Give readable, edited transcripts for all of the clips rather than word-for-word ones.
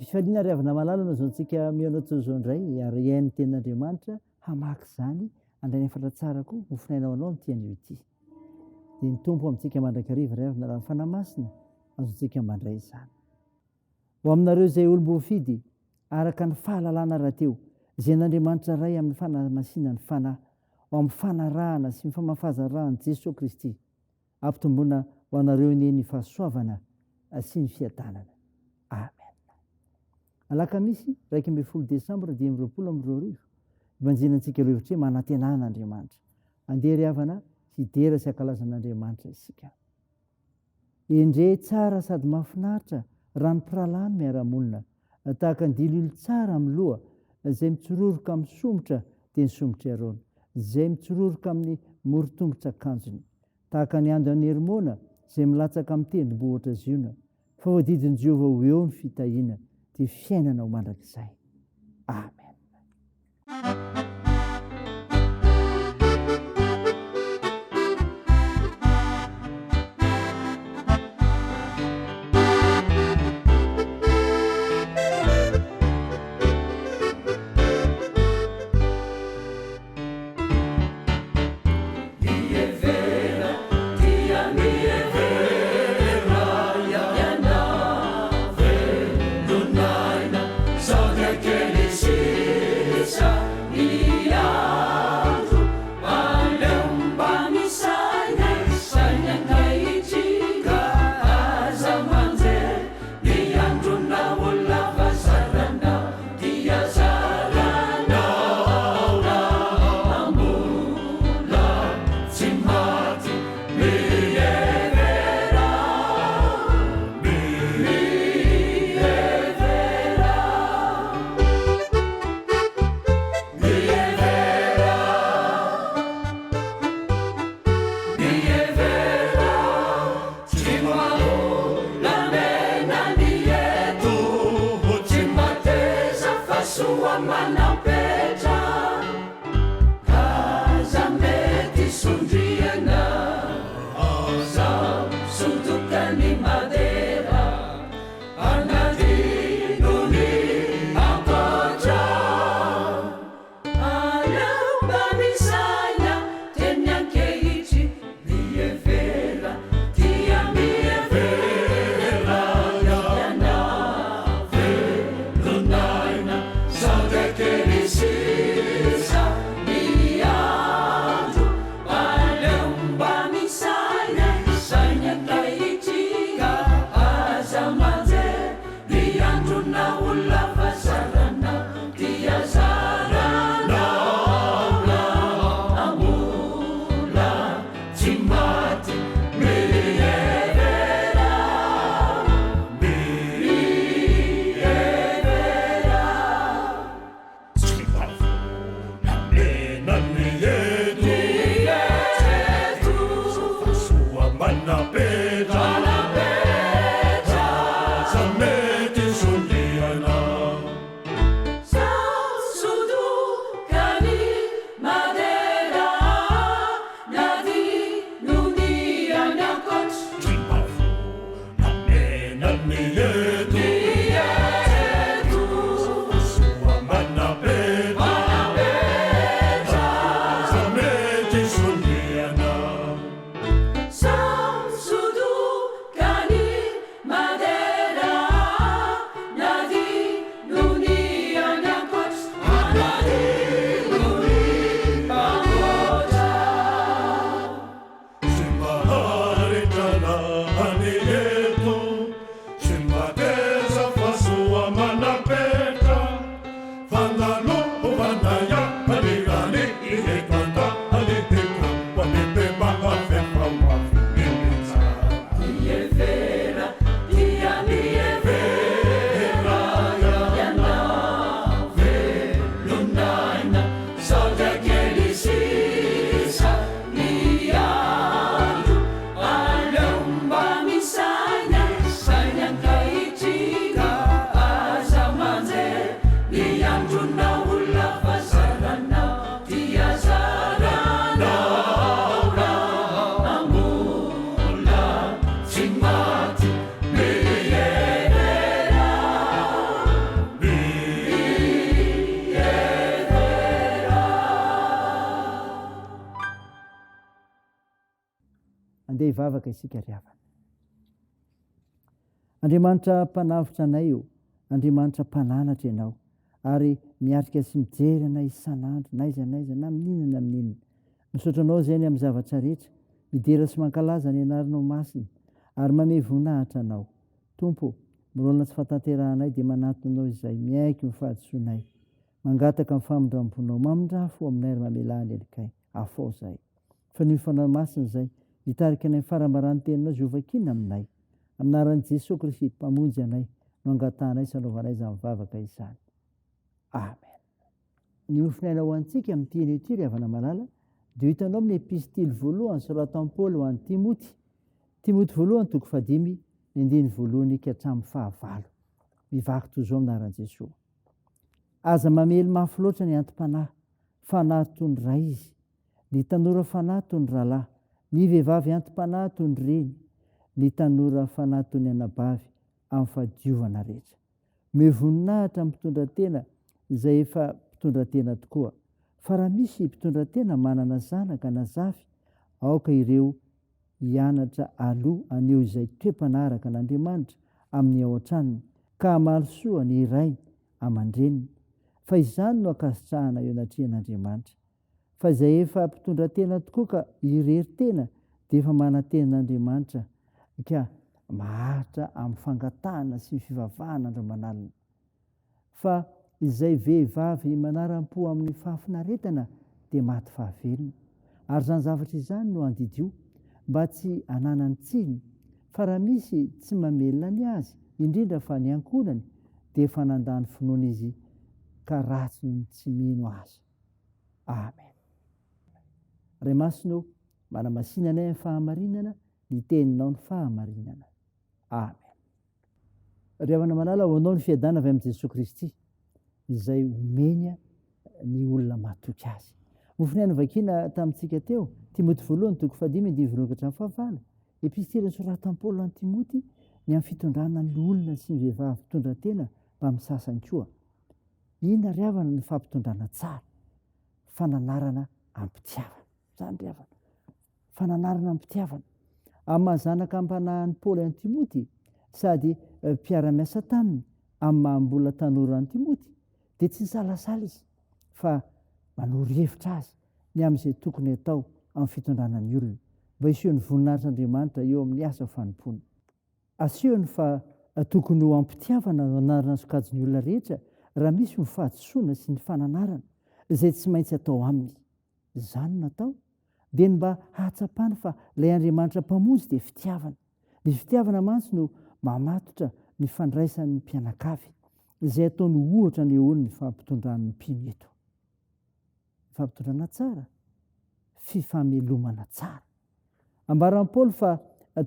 Am-pifaliana ry havana malala no azontsika mihaona toy izao indray ary hihaino ny tenin'Andriamanitra, hamaky izany, handray ny hafatra tsara koa hofonaina ho anao amin'ity anio ity. Dia ny Tompo amintsika mandrakariva ry havana raha ny Fanahy Masina azontsika mandray izany. Ho aminareo izay olom-boafidy araka ny fahalalana rahateo, izay an'Andriamanitra Ray amin'ny fanamasinan'ny Fanahy, ho amin'ny fanarahana sy ny famafazan-dra an'i Jesoa Kristy. Ampitomboina ho anareo anie ny fahasoavana sy ny fiadanana. Amen. Alakamisy 11 desambra 2025, Ibanjinantsika ireo hevitra hoe manantena an'Andriamanitra. Andeha ry havana hidera sy hankalaza an'Andriamanitra isika. Endrey tsara sady mahafinaritra raha ny mpirahalahy no miara-monina. Tahaka ny diloilo tsara amin'ny loha, izay mitsororoka amin'ny somotra dia ny somotr'i Arona, izay mitsororoka amin'ny morontongotr'akanjony. Tahaka ny ando an'i Hermona, izay milatsaka amin'ny tendrombohitra Ziona. Fa voadidin'i Jehovah ho eo ny fitahiana, dia fiainana ho mandrakizay. Amen. hivavaka isika ry havana. Andriamanitra mpanavotra anay o, Andriamanitra mpananatra Ianao, ary miatrika sy mijery anay isan'andro, n'aiza n'aiza, na amin'inona na amin'inona. Misaotra Anao izay ny amin'ny zavatra rehetra, midera sy mankalaza ny Anaranao masina, ary mamehy voninahitra Anao. Tompo o, mirona tsy fahatanterahanay dia manatona Anao izahay, miaiky ny fahadisoanay, mangataka ny famindram-ponao, mamindrà fo aminay ary mamelà ny helokay, afao izahay. Fa noho ny Fanahy Masina izay nitarika anay amin'ny farambaran'ny Teninao izay hovakiana aminay. Amin'ny anaran'i Jesoa Kristy Mpamonjy anay no angatahanay sy anaovanay izany vavaka izany. Amen. Ny mofon'aina ho antsika amin'ity anio ity ry havana malala dia ho hitanao amin'ny epistily voalohany soratan'i Paoly ho an'i Timoty. Timoty voalohany toko fahadimy ny andininy voalohany ka hatramin'ny fahavalo. Mivaky toy izao amin'ny anaran'i Jesoa. Aza mamely mafy loatra ny anti-panahy, fanahy toy ny ray izy. Ny tanora fanahy toy ny rahalahy, ny vehivavy anti-panahy toy ny reny, ny tanora fanahy toy ny anabavy amin'ny fahadiovana rehetra. Omeo voninahitra ny mpitondra tena izay efa mpitondra tena tokoa. Fa raha misy mpitondra tena manana zanaka na zafy, aoka ireo hianatra aloha haneho izay toe-panahy araka an'Andriamanitra amin'ny ao an-tranony, ka hamaly soa ny rainy aman-dreniny, fa izany no ankasitrahana eo anatrehan'Andriamanitra. Fa izay efa mpitondra tena tokoa ka irery tena dia efa manantena an'Andriamanitra ka maharitra amin'ny fangatahana sy ny fivavahana andro aman'alina. Fa izay vehivavy manaram-po amin'ny fahafinaretana dia maty fahavelona. Ary izany zavatra izany no andidio, mba tsy hananany tsiny, fa raha misy tsy mamelona ny azy, indrindra fa ny ankohonany, dia efa nandà ny finoana izy ka ratsy noho ny tsy mino aza. Amen. Ray Masina ô, manamasina anay amin'ny fahamarinana, ny teninao ny fahamarinana. Amen. Ry havana malala, ho anao ny fiadana avy amin'i Jesoa Kristy, izay omeny ny olona matoky azy. Mofon'aina novakiana tamintsika teo, Timoty voalohany toko fahadimy andininy voalohany ka hatramin'ny fahavalo. Epistily nosoratan'i Paoly ho an'i Timoty ny amin'ny fitondrana ny loholona sy ny vehivavy mpitondra tena mbamin'ny sasany koa. Inona ry havana ny fampitondrana tsara? Fananarana am-pitiavana. Izany ry havana. Fananarana am-pitiavana. Amin'ny maha zanaka am-panahin'i Paoly an'i Timoty sady mpiara-miasa taminy amin'ny maha mbola tanora an'i Timoty dia tsy nisalasala izy fa manoro hevitra azy ny amin'izay tokony hatao amin'ny fitondrana ny olona mba hiseho ny voninahitr'Andriamanitra eo amin'ny asa fanompoana. Asehony fa tokony ho am-pitiavana no anarana sokajin'ny olona rehetra raha misy ny fahadisoana sy ny fananarana izay tsy maintsy atao aminy. Izany no natao dia ny mba hahatsapany fa ilay Andriamanitra Mpamonjy dia fitiavana. Ny fitiavana mantsy no mamatotra ny fandraisan'ny mpianakavy, izay ataony ho ohatra anehoany ny fampitondran'ny mpino eto. Fampitondrana tsara, fifamelomana tsara. Ambaran'i Paoly fa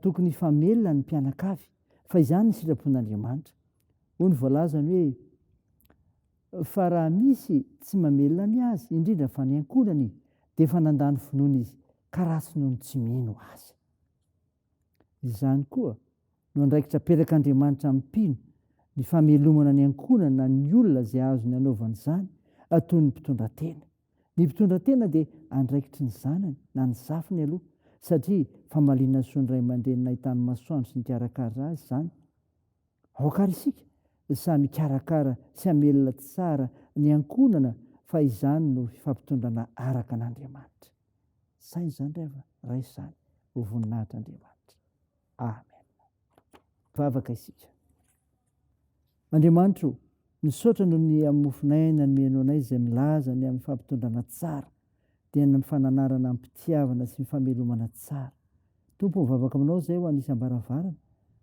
tokony hifamelona ny mpianakavy, fa izany ny sitrapon'Andriamanitra. Hoy ny voalazany hoe, Fa raha misy tsy mamelona ny azy, indrindra fa ny ankohonany, dia efa nandà ny finoana izy, ka ratsy noho ny tsy mino aza. Izany koa no andraikitra apetrak'Andriamanitra amin'ny mpino, ny famelomana ny ankohonana na ny olona izay azony anaovana izany, toy ny mpitondra tena. Ny mpitondra tena dia andraikitry ny zanany na ny zafiny aloha, satria famaliana soa ny ray aman-dreny nahitany masoandro sy nikarakara azy izany. Aoka àry isika samy hikarakara sy hamelona tsara ny ankohonana fa izany no fifampitondrana araka an'Andriamanitra. Saino izany ry havana, raiso izany ho voninahitr'Andriamanitra. Amen. Vavaka isika. Andriamanitro, misaotra noho ny amin'ny mofon'aina nomenao anay izay milaza ny amin'ny fampitondrana tsara, dia ny fananarana am-pitiavana sy ny famelomana tsara. Tompo, mivavaka aminao izay ho an'ny isam-baravarana,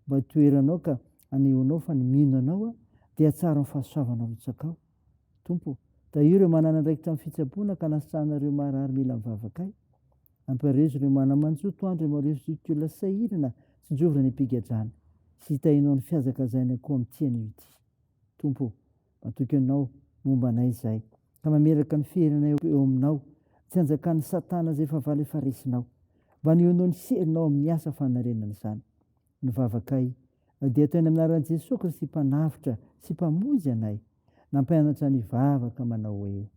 mba hitoeranao ka anehoanao fa ny mino anao dia tsara ny fahasoavana arotsakao. Tompo, tahio ireo manana andraikitra amin'ny fitsaboana ka anasitrahana ireo marary mila mivavaka ahy. Ampaherezo ireo mana-manjo, toandro ireo marefo zokiolona sahirana, tsinjovy ireo any am-pigadrana. Sy hitahianao ny fihazakazahana koa amin'ity anio ity. Tompo o, matoky Anao momba anay izahay, ka mameraka ny fiherinay eo Aminao, tsy hanjakan'i Satana izay fahavalo efa resinao. Mba hanehoanao ny herinao amin'ny asa fanarenana izany. Ny vavakay dia ataony amin'ny anaran'i Jesoa Kristy Mpanavotra sy Mpamonjy anay, nampianatra ny vavaka manao hoe.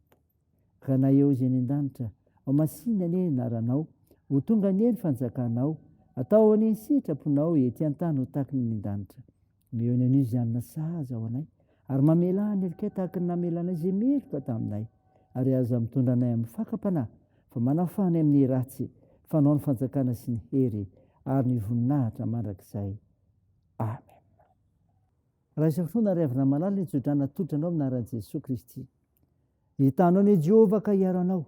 Ranay eo izay any an-danitra, ho masina anie ny anaranao, ho tonga anie ny fanjakanao, Atao anie ny sitraponao ety an-tany ho tahaky ny any an-danitra. Omeo ny anio izay hanina sahaza ho anay, ary mamelà ny helokay tahaka ny namelanay izay meloka taminay. Ary aza mitondra anay amin'ny fakam-panahy, fa manafaha anay amin'ny ratsy, fa Anao ny fanjakana sy ny hery ary ny voninahitra mandrakizay. Amen. Raha finoana ry havana malala ny tsodrano atolotra anao amin'ny anaran'i Jesoa Kristy. Hitanao anie Jehovah ka hiaro anao.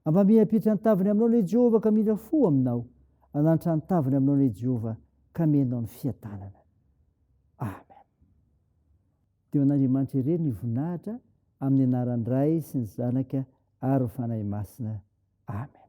Ampamiampitra ny tavany aminao anie Jehovah ka mila fo aminao. Hananitra ny tavany aminao anie Jehovah ka menao ny fiadanana. Amen. Dia ho an'Andriamanitra irery ny voninahitra amin'ny anaran'ny Ray sy ny Zanaka ary ny Fanahy Masina. Amen.